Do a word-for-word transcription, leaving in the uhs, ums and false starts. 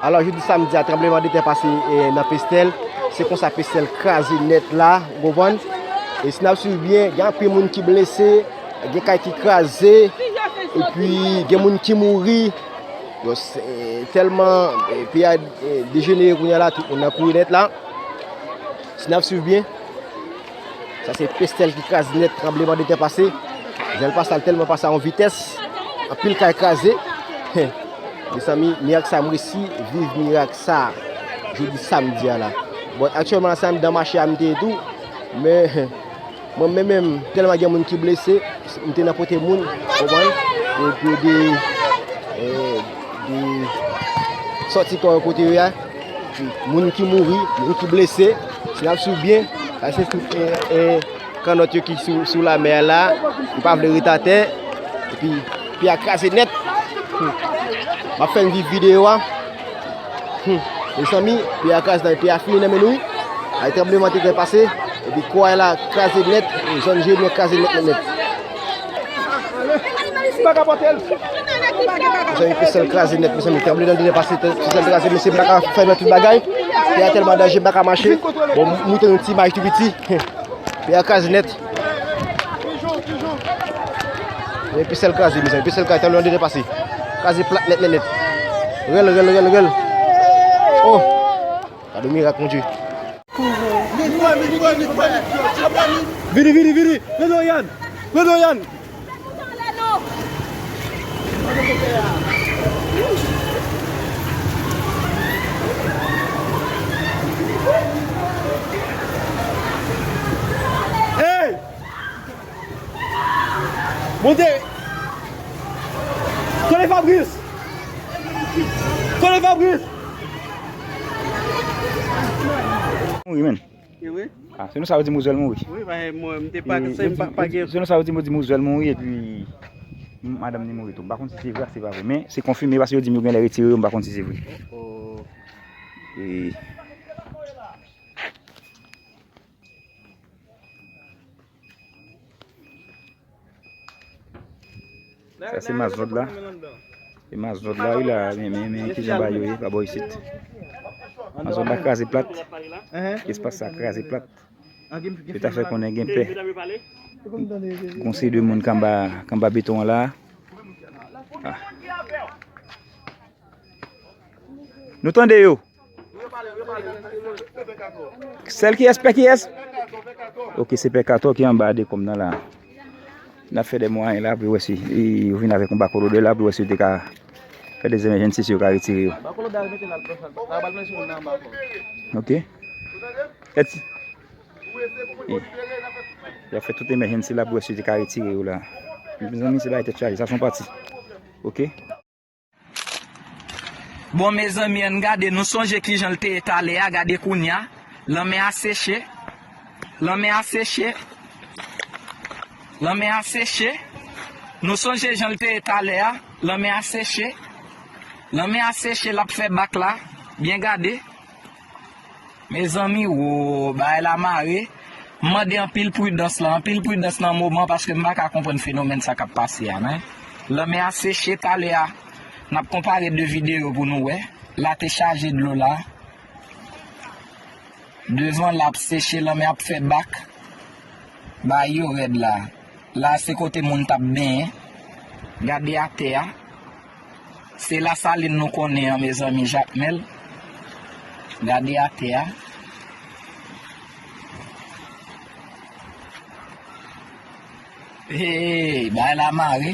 Alò, jodi samdi a, tranblemanntè pase, eh, nan Pestèl. Se konsa Pestèl kraze nèt la, ou konprann? E si n ap swiv byen, gen anpil moun ki blese, gen kay ki kraze, epi gen moun ki mouri. Yo, se, eh, tèlman, eh, peyi a, eh, dejenere kounye a la, tout moun nan kouri nèt la. Si n ap swiv byen, sa se Pestèl ki kraze nèt, tranblemanntè pase. Jan l pase a, l tèlman pase a yon vitès, anpil kay kraze. Mezanmi, mirak sa, m resi viv mirak sa jodi samdi a la. Bon, aktyèlman la, se anndan mache a m te ye tou, men mwen menm, menm, tèlman gen moun ki blese, m te nan pote moun, konprann? Pou, pou de, eh, de sòti kò yo kote yo ye a. Moun ki mouri, moun ki blese, si n ap swiv byen, sa se tout, eh, eh, kannòt yo ki sou, sou lamè a la, yo pa vle ret atè, epi pye a kraze nèt. Hmm. M ap fè n viv videyo a. Hmm. Mezanmi, pye a kraze nan, pye a fini nan men nou wi. Ay, tranblemanntè pase, epi kò a la kraze nèt, zòn Jeremi an kraze nèt, nèt, nèt. Mezanmi, Pestèl kraze nèt, mezanmi, tranblemanntè pase, Pestèl kraze, mesye, m pa ka fè nan tout bagay. Pye a tèlman danje, m pa ka mache. Bon, m montre yon ti imaj tou piti. Pye a kraze nèt. Mezanmi, Pestèl kraze, mezanmi, Pestèl kraze, tranblemanntè pase. Kraze plat nèt, nèt, nèt. Rèl, rèl, rèl, rèl. Oh! Gade mirak, Bondye. Vini, vini, vini! Pran Dorian! Pran Dorian! Hey! Monte! Kote Fabrice? Kote Fabrice? Mouri, men. E vre? Ah, se nou sa yo di m Roosevelt mouri. Wi, paske mwen, m te pa, e, se m pa, pa gen. Se nou sa yo di m, yo di m Roosevelt mouri, epi m, madanm li mouri tou. M pa konn si se vre, se pa vre. Men, se konfime paske yo di m yo genlè retire yo, m pa konn si se vre. Oh, oh. E, Sa se mazòt la. Se mazòt la, wi, la. Men, men, men, kijan bagay yo ye, pa bò isit. Mazòt la kraze plat. Espas sa kraze plat. Yo ta fè konnen gen pè. Gon seri de moun k anba, k anba beton an la. Ah. Nou tande yo. Sèl kiyès, pè kiyès? Ok, se pè Katò ki anba dekonm nan la. N ap fè de mwayen la pou yo wè si, e, yo vin avèk yon bakolodè la pou yo wè si yo te ka fè de zemèjensi si yo ka retire yo. Ok. Tèt. E, y ap fè tout emèjensi la pou wè si yo te ka retire yo la. Mezanmi, se bagay tèt chaje, sa se yon pati. Ok. Bon, mezanmi, ann gade, nou sonje kijan l te ye talè a, gade kounye a. Lanmè a seche. Lanmè a seche. Lanmè a seche. Nou sonje jan l te ye talè a. Lanmè a seche. Lanmè a seche, l ap fè bak la. Byen gade. Mezanmi, wo, bagay la mare. M mande anpil pridans la, anpil pridans nan moman, paske m pa ka konprann fenomèn sa k ap pase a, men. Lanmè a seche talè a. N ap konpare de videyo pou nou wè. La te chaje dlo la. Devan la ap seche, lanmè ap fè bak. Bagay yo rèd la. La se kote moun t ap benyen. Gade atè a. Se Lasalin nou konnen an, mezanmi, Jakmèl. Gade atè a. Hey, bagay la mare.